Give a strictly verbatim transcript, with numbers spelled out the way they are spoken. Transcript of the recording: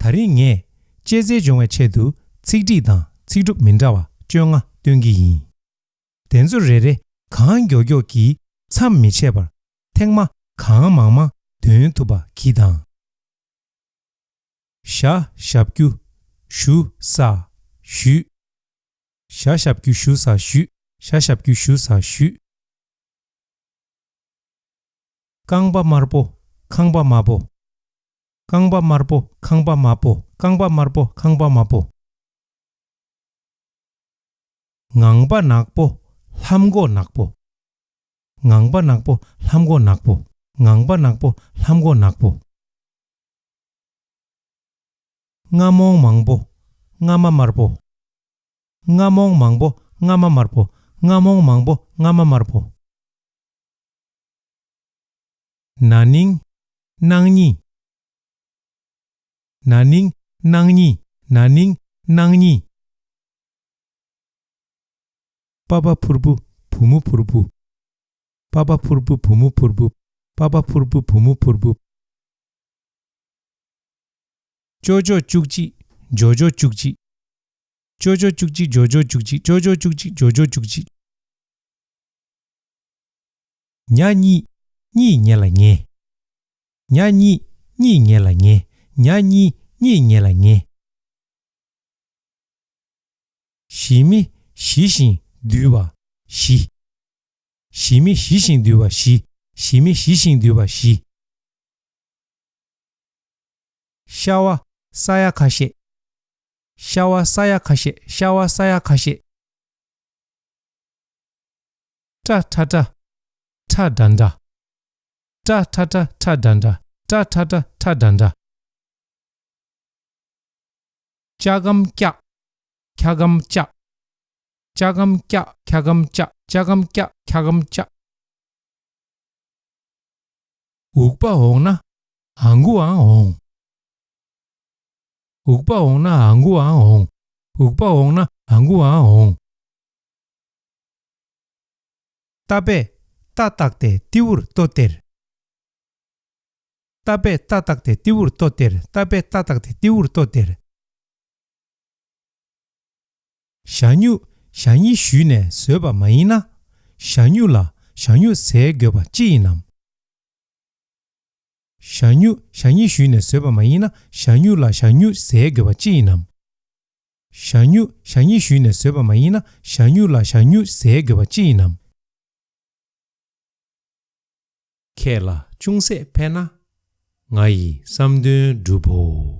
ད་རིང་ངས་གཅེས་འཛིན་སྦྱོང་བའི་ཆེད་དུ་ཚིག་ཁྲིད་དང་ཚིག་གྲུབ་མི་འདྲ་བ་བཅོ་ལྔ་སྟོན་གྱི་ཡིན། དེ་ཚོ་རེ་རེ་གང་མགྱོགས་མགྱོགས་ཀྱིས་མཚམས་མི་ཆད་པར་ཐེངས་མ་གང་མང་མང་འདོན་ཐུབ་པ་གྱིས་དང་། ཞ་ཞབས་ཀྱུ་ཞུ་ས་ཞུས། ཞ་ཞབས་ཀྱུ་ཞུ་ས་ཞུས། ཞ་ཞབས་ཀྱུ་ཞུ་ས་ཞུས། རྐང་པ་དམར་པོ་ཁང་པ་དམར་པོ། རྐང་པ་དམར་པོ་ཁང་པ་དམར་པོ། རྐང་པ་དམར་པོ་ཁང་པ་དམར་པོ། ངང་པ་ནག་པོ་ལྷམ་གོག་ནག་པོ། ངང་པ་ནག་པོ་ལྷམ་གོག་ནག་པོ། ངང་པ་ནག་པོ་ལྷམ་གོག་ནག་པོ། རྔ་མོང་མང་པོ་རྔ་མ་དམར་པོ། རྔ་མོང་མང་པོ་རྔ་མ་དམར་པོ། རྔ་མོང་མང་པོ་རྔ་མ་དམར་པོ། ན་ནིང་། ནང་གཉིས། ན་ནིང་། ནང་གཉིས། ན་ནིང་། ནང་གཉིས། པ་པ་ཕུར་བུ་བུ་མོ་ཕུར་བུ། པ་པ་ཕུར་བུ་བུ་མོ་ཕུར་བུ། པ་པ་ཕུར་བུ་བུ་མོ་ཕུར་བུ། ཅོ་ཅོ་བཅུ་གཅིག་ཇོ་ཇོ་བཅུ་གཅིག་ཅོ་ཅོ་བཅུ་གཅིག་ཇོ་ཇོ་བཅུ་གཅིག་ཅོ་ཅོ་བཅུ་གཅིག་ཇོ་ཇོ་བཅུ་གཅིག་ཉ་གཉིས། གཉིས་ཉལ་ལ་ཉལ། ཉ་གཉིས། གཉིས་ཉལ་ལ་ཉལ། ཉ་གཉིས། གཉིས་ཉལ་ལ་ཉལ། ཞི་མི་ཞི་ཞིང་དུལ་བ་ཞི། ཞི་མི་ཞི་ཞིང་དུལ་བ་ཞི། ཞི་མི་ཞི་ཞིང་དུལ་བ་ཞི། ཤ་བ་ས་ཡ་ཁ་ཤས། ཤ་བ་ས་ཡ་ཁ་ཤས། ཤ་བ་ས་ཡ་ཁ་ཤས། ཏྲ་ཁྲ་ཏྲ། ཁྲ་འདྲ་འདྲ། ཏྲ་ཁྲ་ཏྲ། ཁྲ་འདྲ་འདྲ། ཏྲ་ཁྲ་ཏྲ། ཁྲ་འདྲ་འདྲ། ལྕགས་སྒམ་ལྕགས། འཁྱག་སྒམ་ལྕགས། ལྕགས་སྒམ་ལྕགས། འཁྱག་སྒམ་ལྕགས། ལྕགས་སྒམ་ལྕགས། འཁྱག་སྒམ་ལྕགས། འུག་པ་འོང་ན་ཨ་འགུའང་འོང་། འུག་པ་འོང་ན་ཨ་འགུའང་འོང་། འུག་པ་འོང་ན་ཨ་འགུའང་འོང་། རྟ་པས་རྟ་བཏགས་ཏེ་ཏི་འུར་ལྟོ་སྟེར། རྟ་པས་རྟ་བཏགས་ཏེ་ཏི་འུར་ལྟོ་སྟེར། རྟ་པས་རྟ་བཏགས་ཏེ་ཏི་འུར་ལྟོ་སྟེར། ཞ་སྨྱུག་ཞ་སྨྱུག་གཞུས་ནས་བཟོས་པ་མ་ཡིན་ན། ཞ་སྨྱུག་ལ་ཞ་སྨྱུག་ཟེར་དགོས་པ་ཅི་ཡིན་ནམ། ཞ་སྨྱུག་ཞ་སྨྱུག་གཞུས་ནས་བཟོས་པ་མ་ཡིན་ན། ཞ་སྨྱུག་ལ་ཞ་སྨྱུག་ཟེར་དགོས་པ་ཅི་ཡིན་ནམ། ཞ་སྨྱུག་ཞ་སྨྱུག་གཞུས་ནས་བཟོས་པ་མ་ཡིན་ན། ཞ་སྨྱུག་ལ་ཞ་སྨྱུག་ཟེར་དགོས་པ་ཅི་ཡིན་ནམ། ཁྱེད་ལ་ཅུང་ཟད་ཕན་ན། ང་ཡི་བསམ་དོན་འགྲུབ་བོ།